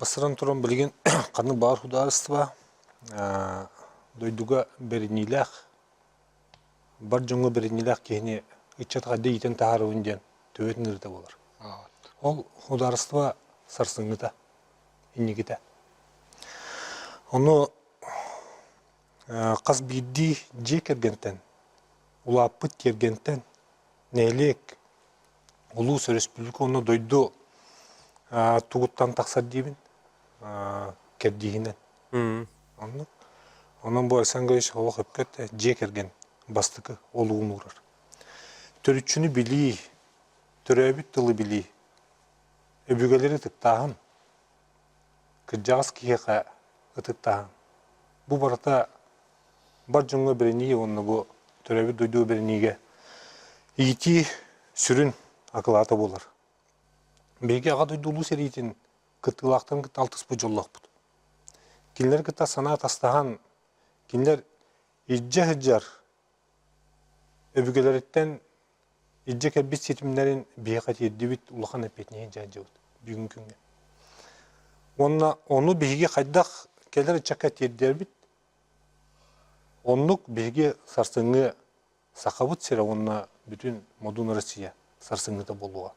Бастатан туран билигин ханнык баар судаарыстыба дойдуга бэриниилээх, бар дьоҥҥо бэриниилээх киһини ыччат хайдах иитэн таһаарабын диэн төбөтүн ыарыыта буолар. Ол судаарыстыба сарсыҥҥыта, инникитэ. Ону хас биирдии дьиэ кэргэнтэн, улааппыт тиэргэнтэн, нэһилиэк, улуус, өрөспүүбүлүкэ уонна дойду тугуттан тахсар диибин кэрдииһинэн. Оннук. Онон бу Александр Григорьевич олох өпкө эттэ, дьиэ кэргэн бастакы олугун уурар. Төрүччүнү билии, төрөөбүт тылы билии, өбүгэлэри ытыктааһын, кырдьаҕас киһиэхэ ытыктааһын. Бу барыта бар дьоҥҥо бэринии уонна бу төрөөбүт дойдуга бэриниигэ иитии сүрүн акылаата буолар. Биһиги Аҕа дойду Улуу сэриитин кыттыылаахтарын кытта алтыспыт дьоллоохпут. Кинилэри кытта санаа атастаһан, кинилэр илдьэ сылдьар өбүгэлэриттэн илдьэ кэлбит ситимнэрин биһиэхэ тиэрдибит улахан эппиэтинэһи дьаһайдыбыт бүгүҥҥү күҥҥэ. Уонна ону биһиги хайдах кэлэр ыччакка тиэрдэрбит, оннук биһиги сарсыҥҥы Сахабыт сирэ уонна бүтүн Модун Россия сарсыҥҥыта буолуоҕа.